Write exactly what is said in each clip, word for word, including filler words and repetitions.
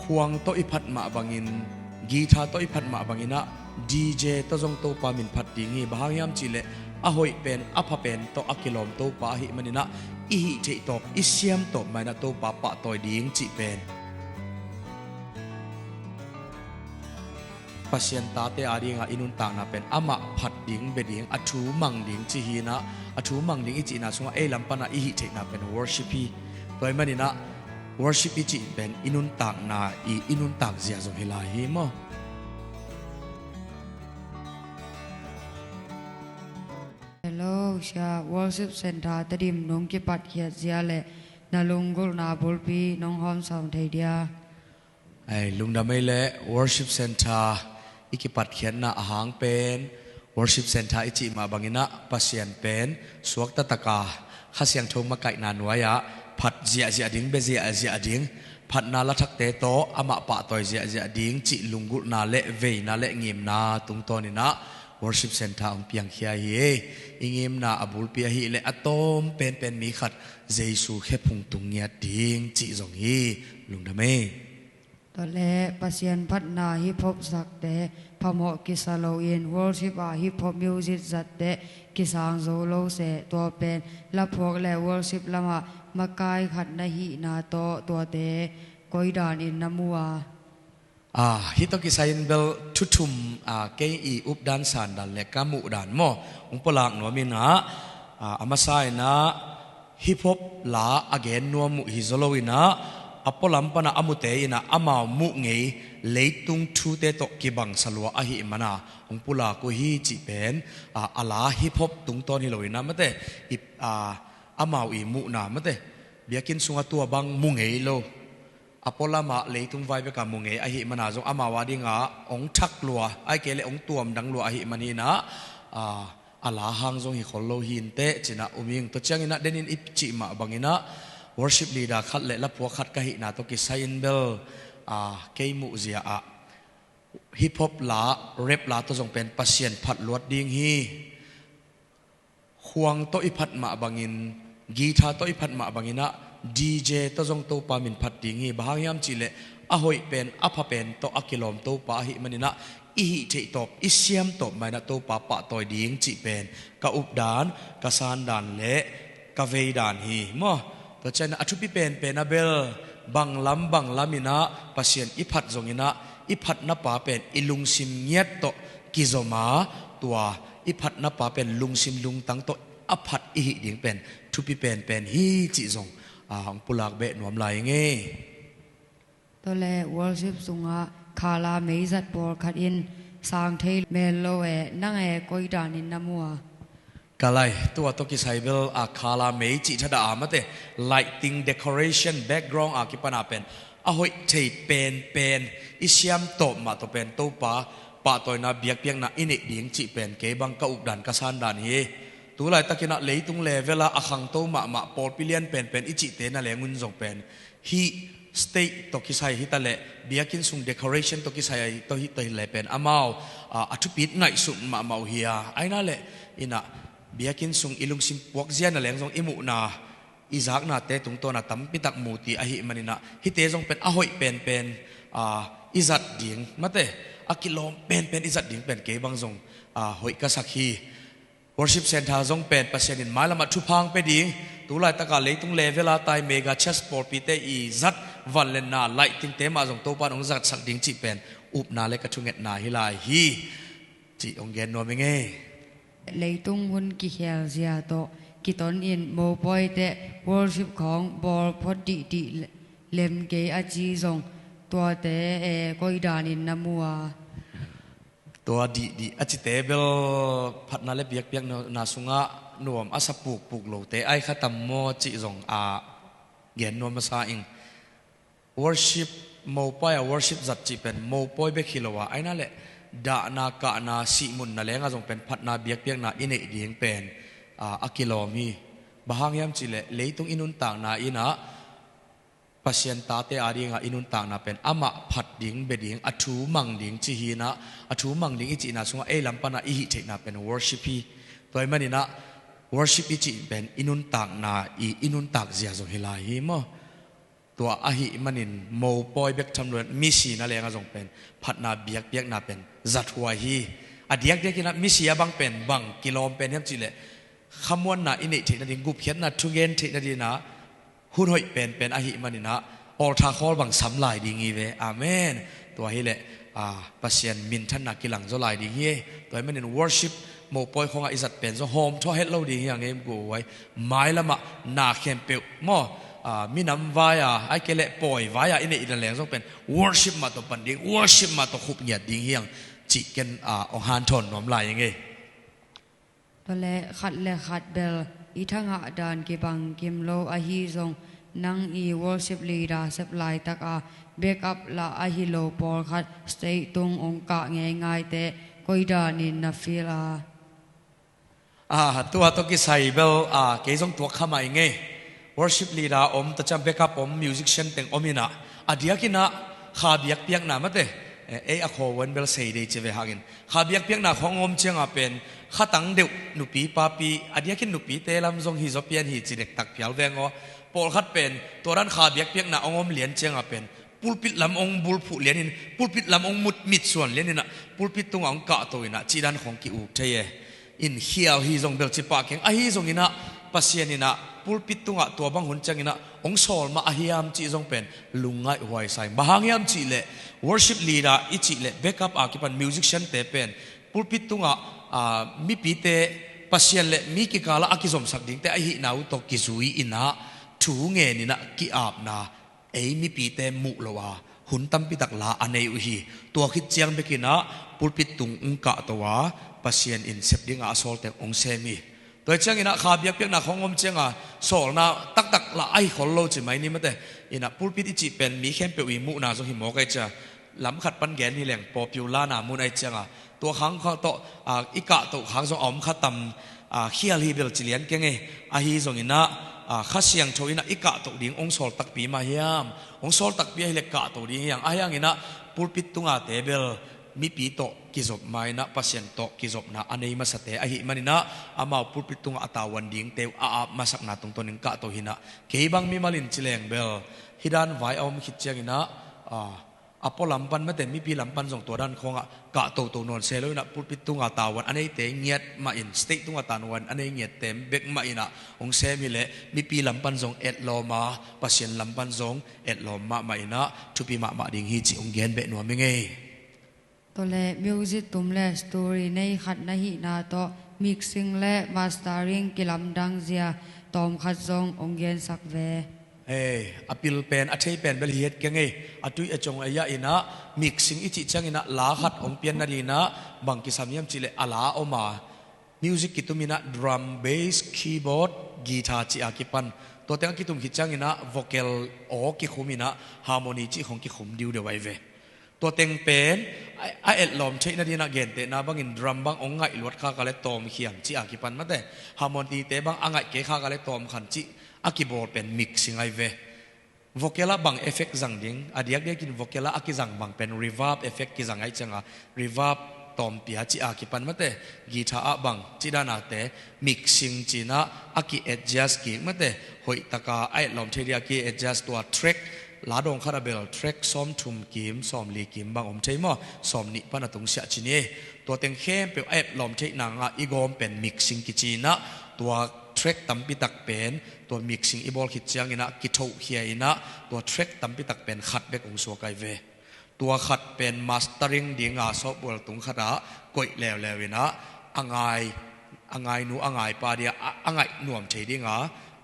Khuang tawh i phat mah bangin, guitar tawh i phat mah bangin ah, D J tawh zong Topa min phat ding hi. Bang hang hiam cihleh, a hoih pen, a pha pen tawh a kilawm Topa ahih manin ah, i hih theih tawp, i siam tawp mah in ah Topa pahtawi ding cih pen Pasian tate adingah i nuntakna pen amah phat ding, bia ding, a thu mang ding cih hi in ah, a thu mang ding i cihna sungah ei lam pan ah i hih theihna pen worship hi. Tua ahih manin ah worship i cih pen i nuntakna i, i nuntak zia zong hi lai hi maw? Hello, sia, Worship Center Tedim nong kipatkhiat zia le na lunggulhna bulpi nong hawmsawn thei dia? Ai, lungdam ei leh, Worship Center i kipatkhiatna a hang pen, Worship Center i cih mah bangin ah Pasian pen suakta taka Kha Siangtho makaihna nuai-ah phat ziahziah ding, bia ziahziah ding, phatna lathakte tawh amah pahtawi ziahziah ding cih lunggulhna le veina le ngimna tungtawnin ah Worship Center hong piangkhia hi. I ngimna a bulpi ahih leh a tawm penpen mi khat Jesu khephung tung ngiat ding cih zong hi. Lungdam ei. Tua leh Pasian phatna hip hop zakte phamawh kisa loin worship ah hip hop music zatte kisang zo lo seh, tua pen laphuak le worship lamah makai khat na hihna tawh tuate koi danin na mu a? Ah, hih tawh kisai-in bel thu thum, ah, kei i updan sandan le ka muhdan maw, hong pulak nuam in ah, ah, a masa in ah hip hop la a gen nuam uh hi zaw lo in ah, a pualam pan ah a mute in ah amau muh ngei leitung thute tawh kibangsa lua ahih man a hong pulak uh hi cih pen, ah, a la hip hop tungtawn hi lo in ah mate, i, ah, amau i muhna mate, biakinn sungah tua bang mu ngei lo. A pualam ah leitung vai bek a mu ngei ahih man a zong amau adingah hong thak lua, ahih kei leh hong tuamdang lua ahih man hi in ah, ah, a la hang zong hi khol lo hi inteh ci-in ah um ing. Tua ciangin ah denin i cih mah bangin ah worship leader khat le laphuak khat ka hihna tawh kisai-in bel, ah, kei muhzia ah hip hop la, rap la tawh zong pen Pasian phat luat ding hi. Khuang tawh i phat mah bangin, guitar tawh i phat mah bangin ah, D J tawh zong Topa min phat ding hi. Bang hang hiam cihleh, a hoih pen, a pha pen tawh a kilawm Topa ahih manin ah, i hih theih tawp, i siam tawp mah in ah Topa pahtawi ding cih pen ka updan, ka sandan le ka veidan hi maw? Tua ciangin ah a thupi penpen ah bel, bang lam bang lam in ah Pasian i phat zongin ah, i phatna pa pen i lungsim ngiat tawh kizom a, tua i phatna pa pen lungsim lungtang tawh a phat i hih ding pen thupi penpen hi cih zong, ah, hong pulak beh nuam lai ing ei. Tua leh worship sungah khala mei zat pawlkhat in sang thei mel lo e, nang e koi danin na mu a? Ka lai, tua tawh kisai bel, ah, khala mei cih thadah a mate, lighting, decoration, background a kipan a pen a hoih thei penpen, i siam tawp mah tawh pen Topa pahtawina biakpiakna i neih ding cih pen kei bang ka updan ka sandan hi. Tu laitakin ah leitung level ah a khangto mahmah pawlpi lian penpen i cihte na leng un zong pen, hih state tawh kisai hi ta leh, biakinn sung decoration tawh kisai tawh hi, tawh hi leh pen amau, ah, a thupit ngaihsut mahmah uh hi a, ahi na leh in ah biakinn sung i lungsim puakzia na leng zong i muhna, i zaknate tungtawn a tampi tak mu ti ahih manin ah, hihte zong pen a hoih penpen, ah, i zat ding mate, a kilawm penpen i zat ding pen kei bang zong, ah, hoih ka sak hi. Worship Center zong pen Pasian in mailam ah thupha hong pia ding, tu laitak a leitung level a tai mega church pawlpite i zat vangliatna lightingte mah zong Topa in hong zatsak ding cih pen upna le ka thungetna hi lai hi, cih hong gen nuam ing ei. Leitung hun kikhel zia tawh kiton in mopawite worship khawng bawl phot dihdih lem kei a ci zong, tuate, eh, koi danin na mu a? Tua dihdih a cite bel phatna le biakpiakna sungah nuam a sa pukpuk lote ai kha tam maw cih zong a gen nuam masa ing. Worship, mopawi a worship zat cih pen mopawi bek hi lo a, ahi na leh dahna, kahna, sihmunna leng a zong pen phatna biakpiakna i neih ding pen, ah, a kilawm hi. Bang hang hiam cihleh leitung i nuntakna in ah Pasian tate adingah i nuntakna pen amah phat ding, bia ding, a thu mang ding cih hi in ah, a thu mang ding i cihna sungah ei lam pan ah i hih theihna pen worship hi. Tua ahih manin ah worship i cih pen i nuntakna i, i nuntak zia zong hi lai hi maw? Tua ahih manin mopawi bek tham lo in misi na lengah zong pen phatna biakpiakna pen zathuai hi. A diakdiakin ah misi a bang pen bang kilawm pen hiam cihleh khamuanna i neih theih nading, gupkhiatna thugen theih nadingin ah hun hoih penpen ahih manin ah altar call bang sam lai ding hi ve. Amen. Tua hileh a, Pasian minthanna kilang zaw lai ding hi. Tua ahih manin worship mopawi khawngah i zat pen zaw hawm thawh het lo ding hi a, ngei guai mailamah na khempeuh maw, a, minam vai-a ai kei leh pawi vai-a i neih i na leng zong pen worship mah tawh pan ding, worship mah tawh khup ngiat ding hi ang cih ken a, ong hanthawn nuam lai ing ei. Tua le khat le khat bel i thangah dan kibang kim lo ahi zong, nang i worship leader sep laitak a backup lah ahi lo pawlkhat stage tung ong kah ngeingai teh koi danin na feel a? A, tua tawh kisai bel a, kei zong tuak kha mah ing ei. Worship leader om, tua ciang backup om, musician teng om in ah, a diakin ah kha biakpiakna mate, eh, ei a khaw wan bel sei dei ci ve hangin, kha biakpiakna khawng om ciangah pen khatang deuh nupi papi, a diakin nupite lam zong hi zaw pian hi ci dektak phial veng aw. Pawlkhat pen tua dan kha biakpiakna ong om lian ciangah pen pulpit lam ong bulphuh lianin, pulpit lam ong mut mitsuan lianin ah, pulpit tungah ong kahto in ah cih dan khawng ki-uk thei e. In khial hi zong bel ci pah keng. Ahi zongin ah Pasian in ah pulpit tungah tua bang hun ciangin ah ong sawl mah a hiam cih zong pen lungngaih huai sa ing. Bang hang hiam cihleh worship leader i cihleh backup a kipan musician te pen pulpit tungah a, mipite Pasian le mi kikalah a kizomsak dingte ahihna uh tawh kizui in ah thu ngen in ah ki-apna ei mipite muh lo a hun tampitak la a nei uh hi. Tua khit ciang bekin ah pulpit tung ong kahto a, Pasian in sep dingah a sawlte ong sem hi. Tua hi ciangin ah kha biakpiakna khawng om ciangah sawlna taktak lah ahi khol lo ci mai ni mate. In ah pulpit i cih pen mi khempeuh i muhna zong hi mawk ai cia, lam khat pan gen hi leng popular na mun ai ciangah tua khang khawng tawh a, i kahtoh khang zong a om kha tam a, khial hi bel ci lian keng ei. Ahi zongin ah a, Kha Siangtho in ah i kahtoh ding ong sawl takpi mah hiam? Ong sawl takpi ahileh kahtoh ding hi ang. Ahi hangin ah pulpit tungah te bel mipi tawh kizop ma in ah Pasian tawh kizopna a nei masate ahih manin ah amau pulpit tungah a tavuan dingte uh a ap masakna tungtawnin kahtoh hi in ah, kei bang mimalin ci leng bel hih dan vai a om khit ciangin ah a, a pua lam pan mate, mipi lam pan zong tua dan khawngah kah toto nawn se lo in ah pulpit tungah tavuan a neite ngiat mah in, stage tungah tavuan a nei ngiatte bek mah in ah ong sem hileh mipi lam pan zong etlawm a, Pasian lam pan zong etlawm mahmah in ah thupi mahmah ding hi cih ong gen beh nuam ing ei. Tua le music tum le story nei khat na hihna tawh mixing le mastering kilamdang zia tawm khat zong ong gensak ve. Hei, a pil pen a thei pen bel hi het keng ei. A tui a cong a yah in ah mixing i cih ciangin ah la khat ong pian nadingin ah bang kisam hiam cihleh a la om a, music kitum in ah drum, bass, keyboard, guitar cih a kipan. Tua teng a kitum khit ciangin ah vocal aw kikhum in ah harmony cih khawng kikhum diudeu ai ve. Tua teng pen a, a etlawm theih nadingin ah gentehna bangin drum bang ong ngaih luat khak a le tawm khiam cih a kipan mate, harmony te bang a ngaih kei khak a le tawm khan cih a kibawl pen mixing ai ve. Vocal ah bang effect zang ding, a diakdiakin vocal ah a kizang bang pen reverb effect kizang ai ciangah reverb tawm pia cih a kipan mate, guitar ah bang cih dan a te mixing ci in ah a ki-adjust kik mate, hoih taka a etlawm thei ding a ki-adjust. Tua track, la dawng khat a bel track sawmthum kim, sawmli kim bang om thei maw, sawmnih pan a tungsiah ci ni. Tua teng khempeuh a etlawm theih nangah i gawm pen mixing kici in ah, tua track tampitak pen tua mixing i bawl khit ciangin ah kithohkhia in ah tua track tampitak pen khat bek ong suak ai ve. Tua khat pen mastering dinga software tung khatah koih leuleu in ah a ngai, a ngainu a ngaipa dinga a, a ngaih nuam thei dinga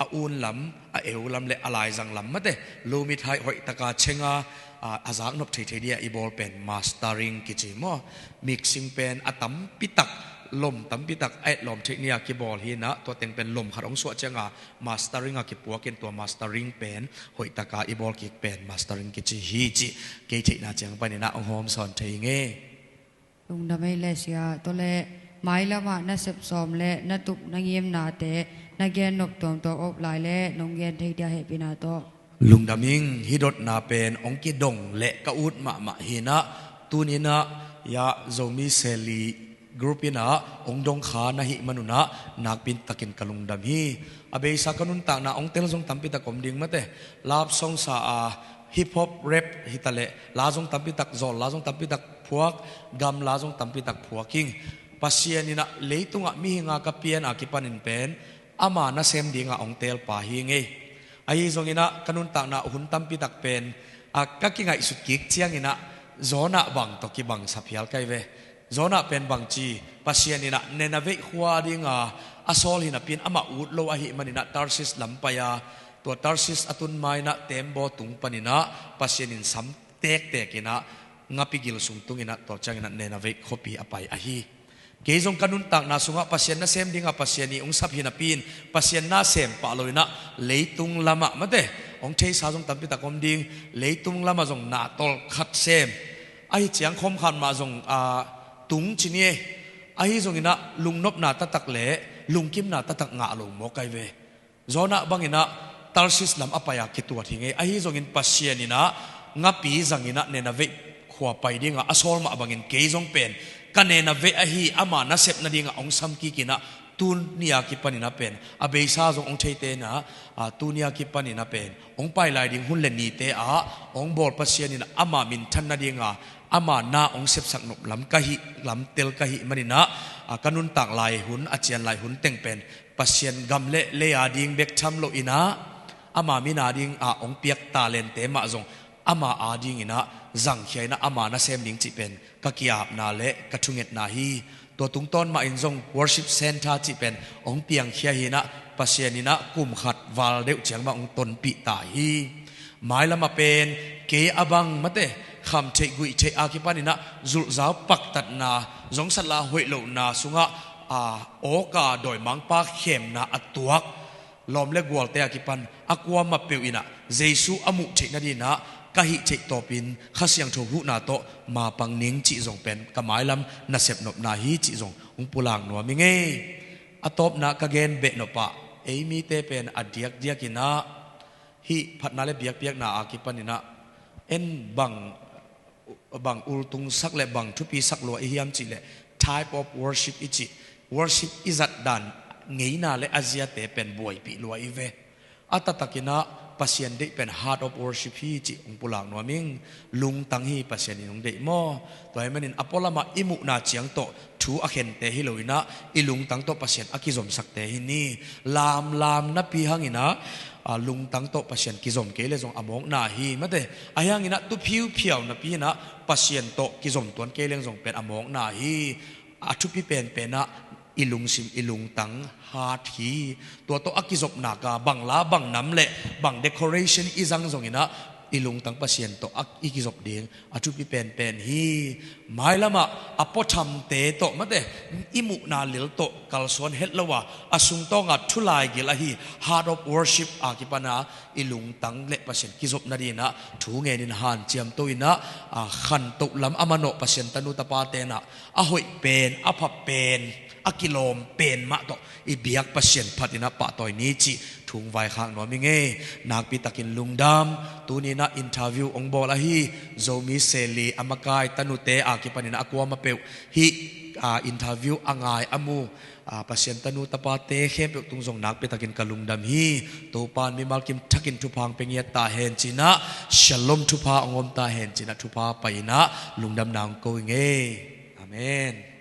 a un lam, a eu lam le a laizang lam mate, lumit hai hoih taka chenga a, a zaknop theithei dinga i bawl pen mastering kici maw? Mixing pen a tampitak, lom tampitak a etlawm theih ni a kibawl hi in ah tua teng pen lom khat ong suah cianga mastering a kipuakin tua mastering pen hoih taka i bawl kik pen mastering kici hi cih kei theihna ciang panin ah ong hawm sawn thei ing ei. Lungdam ei le sia. Tua le mailamah na sep sawm le na tup na ngimnate na gen nop tuamtuam op lai le nong gen thei dia hehpihna tawh. Lungdam ing. Hih dotna pen ong kidong le ka ut mahmah hi in ah, tuni in ah ya Zomi Seli group in ah hong dong kha na hih manun ah nakpi takin ka lungdam hi. A beisa ka nuntakna hong tel zong tampi tak om ding mate. Love song sa a, hip hop, rap hi ta leh la zong tampi tak zawl, la zong tampi tak phuak, gam la zong tampi tak phuak ing. Pasian in ah leitungah mihing a ka pian a kipanin pen ama nasem dingah hong telpa hi ngei. Ahi zongin ah ka nuntakna hun tampi tak pen a ka kingaihsut kik ciangin ah Jonah bang tawh kibang saphial kai ve. Jonah pen bangci, Pasian in ah Nineveh khua dinga a sawl hi napi in amah ut lo ahih manin ah Tarsis lam pai a, tua Tarsis a tun ma in ah tembaw tung panin ah Pasian in sam tektek in ah ngapi gil sung tungin ah tua ciangin ah Nineveh khuapi a pai ahi. Kei zong ka nuntakna sungah Pasian nasem dinga Pasian in hong sap hi napi in Pasian nasem pah lo in ah leitung lamah mate, hong theisa zong tampi tak om ding, leitung lamah zong na tawlkhat sem, ahi ciang khawmkhat mah zong a tung ci ni e. Ahi zongin ah lungnopna taktak le lungkimna taktak ngah lo mawk ai ve. Jonah bangin ah Tarsis lam a pai a kituat hi ngei. Ahi zongin Pasian in ah ngapi zangin ah Nineveh khua pai dinga a sawl mah bangin kei zong pen ka Nineveh ahi ama nasep nadinga hong sam kik in ah tuni a kipanin ah pen a beisa zong hong theite in ah, a, tuni a kipanin ah pen hong pai lai ding hun le nite ah hong bawl Pasian in ah ama minthan nadinga ama na hong sepsak nop lam ka hih, lam tel ka hih manin ah, a, ka nuntak lai hun, a cian lai hun teng pen Pasian gam le lei a ding bek tham lo in ah ama min a ding a hong piak talente mah zong ama a dingin ah zangkhia in ah ama nasem ding cih pen ka ki-apna le ka thungetna hi. Tua tungtawn mah in zong worship center cih pen hong piangkhia hi in ah Pasian in ah kum khat val deuh ciang mah hong tonpih ta hi. Mailamah pen kei a bang mate, khamtheih guihtheih a kipanin ah zulhzau paktatna, zongsatla hoih lohna sungah, a, awka dawimangpa khemna a tuak lawm le gualte a kipan a kuamah peuh in ah Jesu a muh theih nadin ah ka hih theih tawpin Kha Siangtho huhna tawh mapang ning cih zong pen ka mailam nasep nopna hi cih zong hong pulak nuam hi ngei. A tawpna ka gen beh nopah ei mite pen a diakdiak in ah hih phatna le biakpiakna a kipanin ah en bang, bang ultungsak le bang thupisak lua i hiam cih leh type of worship i cih, worship i zat dan ngeina le a ziate pen buaipih lua i ve. A taktakin ah Pasian deih pen heart of worship hi cih hong pulak nuam ing. Lungtang hi Pasian in hong deih maw? Tua hih manin a pualamah i muhna ciang tawh thu a khente hi lo in ah i lungtang tawh Pasian a kizomsakte hi ni. Lamlam napi hangin ah, a, lungtang tawh Pasian kizom kei le zong a mawkna hi mate. Ahi hangin ah tu phiuphiau napi in ah Pasian tawh kizom tuan kei leng zong pen a mawkna hi. A thupi penpen ah i lungsim, i lungtang heart hi. Tua tawh a kizopna ka bang la, bang nam le bang decoration i zang zongin ah i lungtang Pasian tawh a i kizop ding a thupi penpen hi. Mailamah a puathamte tawh mate, i muhna lel tawh kalsuan het lo a, a sungtawnga thu laigil ahi heart of worship a kipan a i lungtang le Pasian kizop nadin ah thu ngenin hanciamto in ah, a, khantoh lam a manawh Pasian tanu tapate in ah a hoih pen, a pha pen, a kilawm pen mah tawh i biak Pasian phat in ah pahtawi ni cih thu hong vaikhak nuam hi ngei. Nakpi takin lungdam. Tuni in ah interview hong bawl ahi Zomi Seli a makai tanute a kipanin ah a kuamah peuh hih, a, interview a ngai a mu, a, Pasian tanu tapate khempeuh tung zong nakpi takin ka lungdam hi. Topan mimal kim thakin thupha hong pia ngiat ta hen ci in ah, Shalom thupha hong om ta hen ci in ah thupha pai in ah lungdamna hong ko hi ngei. Amen.